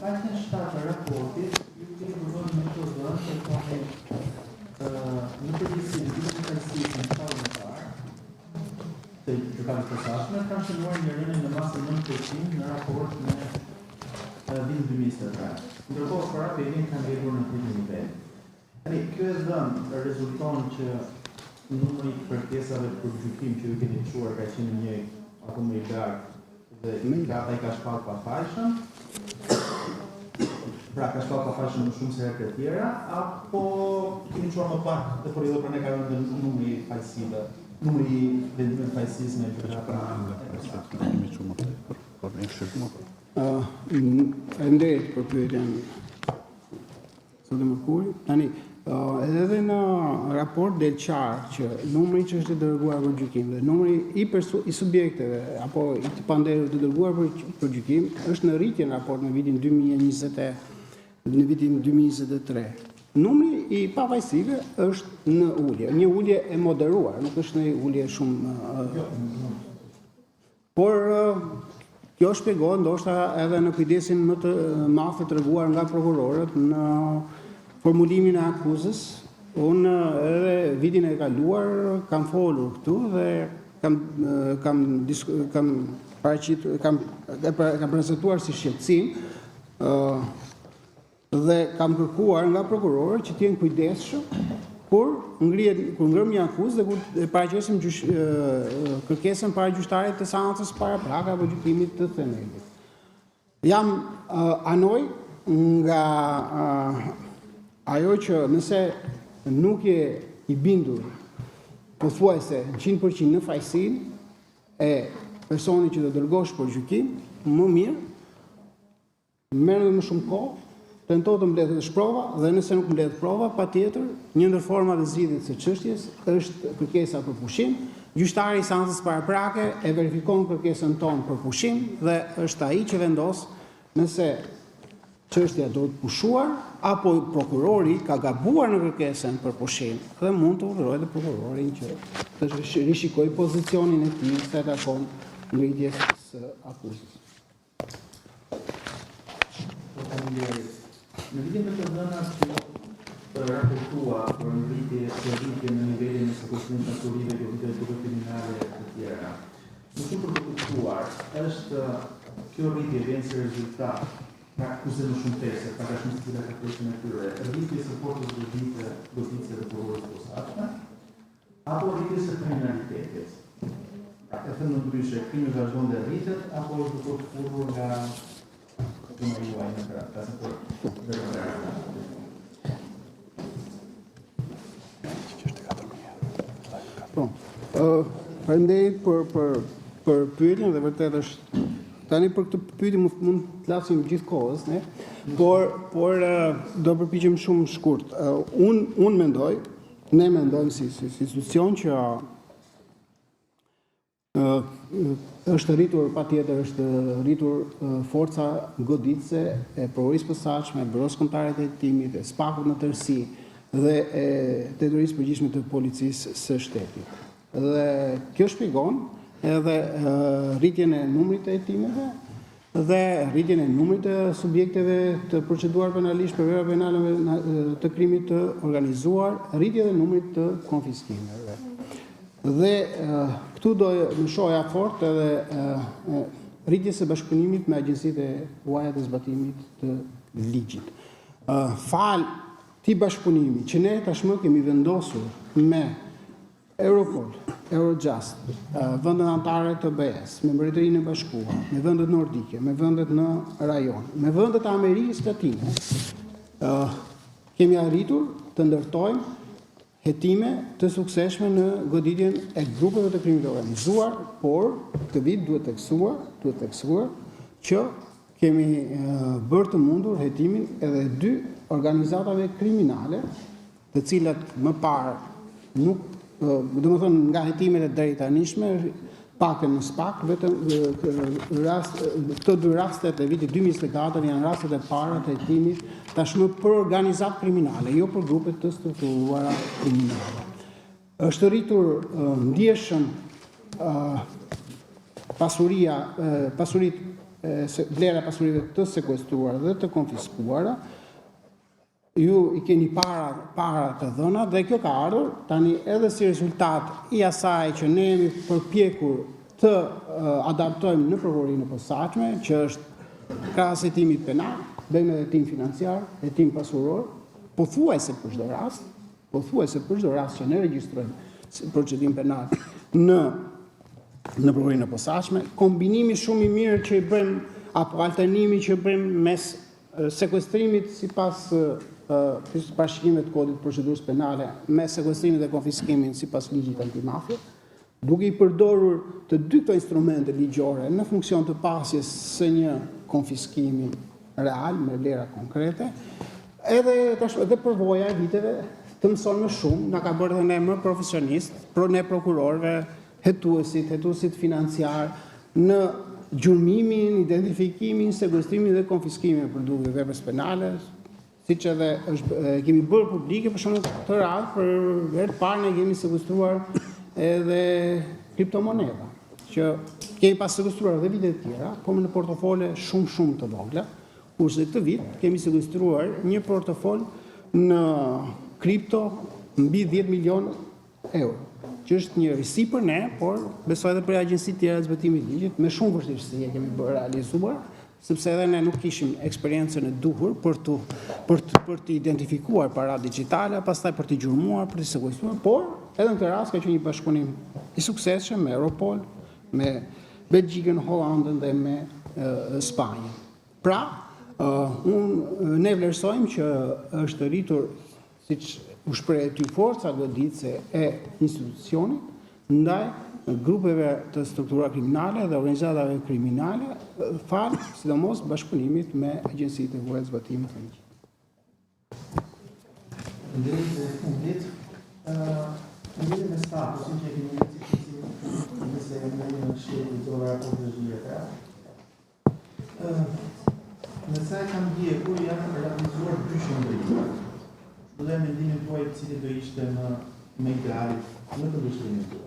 faqen 7 të raportit, ju keni përmendur një të dhënë që thoni në përgjithësi në vitin e fajësisë në shkallën e parë të gjykatës posaçme kanë shënuar një rënie në masën 9% në raport me vitin 2023. Ndërkohë për apelin ka ngelur në të njëjtin nivel. Tani, kjo e dhënë rezulton që numri i kërkesave për gjykim që ju keni çuar ka qenë i njëjtë apo më i lartë dhe gjykata i ka shpallë pafajshëm? Pra ka shpallë pafajshëm më shumë se herët e tjera apo keni çuar më pak dhe për rrjedhojë pra ne ka rënë numri i fajësive, numri i vendimeve të fajësisë nga gjykata e posaçme? Faleminderit për pyetjen. Zoti Mërkuri, tani edhe në raport del qartë që numri që është i dërguar për gjykim dhe numri i persu, i subjekteve apo i të pandehur të dërguar për për gjykim është në rritje në raport me vitin 2020 e, në vitin 2023. Numri i pafajësive është në ulje, një ulje e moderuar, nuk është një ulje shumë Jo, Por kjo shpjegohet ndoshta edhe në kujdesin më të madh të treguar nga prokurorët në formulimin e akuzës. Unë edhe vitin e kaluar kam folur këtu dhe kam kam kam paraqit kam e kam prezantuar si shqetësim ë Dhe kam kërkuar nga prokurorët që të jenë kujdesshëm kur ngrihet kur ngremë një akuzë dhe kur e paraqesim gjysh, kërkesën para gjyqtarit të seancës paraprake apo gjykimit të themelit. Jam uh, anoj nga uh, ajo që nëse nuk je i bindur pothuajse 100% në fajësinë e personit që do dërgosh për gjykim, më mirë Merr edhe më shumë kohë, tento të mbledhësh prova dhe nëse nuk mbledh prova, patjetër, një ndër format e zgjidhjes së çështjes është kërkesa për pushim. Gjyqtari i seancës paraprake e verifikon kërkesën tonë për pushim dhe është ai që vendos nëse çështja duhet pushuar apo prokurori ka gabuar në kërkesën për pushim dhe mund të urdhërojë edhe prokurorin që të rishikojë pozicionin e tij sa i takon ngritjes së akuzës. Po, faleminderit. Në lidhje me të dhënat që raportua për ngritje për rritje në nivelin e sekuestrimit të pasurive, goditjeve të grupeve kriminale të tjera. Më shumë për të kuptuar, është kjo rritje vjen si rezultat, pra kurse më shumë peshë, pak a shumë secila ka peshën e tyre, rritjes së forcës godite, goditëse të prokurorisë posaçme, Apo rritjes së kriminalitetit. Pra, e thënë më ndryshe, krimi vazhdon dhe rritet apo është duke u tkurrur nga puna juaj në krah, flasim për veprat Po. Ë, faleminderit për për për pyetjen dhe vërtet është tani për këtë pyetje mund mund të flasim gjithë kohës, ne. Por por do përpiqem shumë shkurt. Un un mendoj Ne mendojmë si, si, si institucion që është rritur patjetër është rritur forca goditëse e prokurorisë posaçme, e Byrosë Kombëtare të Hetimit, e SPAK-ut në tërësi dhe e Drejtorisë Përgjithshme të Policisë së Shtetit. Dhe kjo shpjegon edhe rritjen e numrit të hetimeve, dhe rritjen e numrit të subjekteve të proceduar penalisht për vepra penale të krimit të organizuar, rritjen e numrit të konfiskimeve. Dhe këtu do mëshoja fort edhe rritjes së bashkëpunimit me agjencitë e huaja të zbatimit të ligjit. Falë këtij bashkëpunimi që ne tashmë kemi vendosur me Europol, Eurojust, vendet anëtare të BE-së, me Mbretërinë e Bashkuar, me vendet nordike, me vendet në rajon, me vendet e Amerikës Latine, kemi arritur të ndërtojmë hetime të suksesshme në goditjen e grupeve të krimit të organizuar, por këtë vit duhet theksuar, duhet theksuar që kemi bërë të mundur hetimin edhe dy organizatave kriminale të cilat më parë nuk, domethënë nga hetimet e deritanishme, paktën në SPAK, vetëm rast, këto dy rastet e vitit 2024 janë rastet e para të hetimit tashmë për organizatë kriminale, jo për grupe të strukturuara kriminale. Është rritur ndjeshëm pasuria, pasuritë vlera e pasurive të sekuestruara dhe të konfiskuara. Ju i keni para para të dhënat dhe kjo ka ardhur tani edhe si rezultat i asaj që ne jemi përpjekur të adaptojmë në prokurorinë e posaçme, që është krahas hetimit penal, bëjmë edhe hetim financiar, hetim pasuror, pothuajse për çdo rast, pothuajse për çdo rast që ne regjistrojmë procedim penal në në prokurorinë e posaçme, kombinimi shumë i mirë që i bëjmë apo alternimi që bëjmë mes sekuestrimit sipas parashikimeve të kodit të procedurës penale me sekuestrimin dhe konfiskimin sipas ligjit antimafia, duke i përdorur të dy këto instrumente ligjore në funksion të pasjes së një konfiskimi real me vlera konkrete, edhe tash edhe përvoja e viteve të mëson më shumë, na ka bërë dhe ne më profesionistë, pro ne prokurorëve, hetuesit, hetuesit financiar në gjurmimin, identifikimin, sekuestrimin dhe konfiskimin e produkteve të veprës penale, siç edhe është e kemi bërë publike për shembull këtë radhë për herë të parë ne kemi sekuestruar edhe kriptomoneda, që kemi pas sekuestruar edhe vite të tjera, por në portofole shumë shumë të vogla, kurse këtë vit kemi sekuestruar një portofol në kripto mbi 10 milion euro, që është një risi për ne, por besoj edhe për agjencitë tjera të zbatimit të ligjit, me shumë vështirësi e kemi bërë realizuar, sepse edhe ne nuk kishim eksperiencën e duhur për të për të për të identifikuar para digjitale, pastaj për të gjurmuar, për të sekuestruar, por edhe në këtë rast ka qenë një bashkëpunim i suksesshëm me Europol, me Belgjikën, Hollandën dhe me Spanjën. Pra, uh, unë ne vlerësojmë që është rritur siç u shpreh ty forca goditëse e institucionit ndaj grupeve të strukturave kriminale dhe organizatave kriminale, falë sidomos bashkëpunimit me agjencitë e huaja të zbatimit të ligjit. Faleminderit dhe fundit, ë në lidhje me statusin që e kemi ngritur si shqetësim, nëse e në këshill lexova raportin e vjetra. Me sa e kam ndjekur janë realizuar dy qëndrime. Do doja mendimin tuaj cili do ishte më më ideali në këndvështrimin tuaj.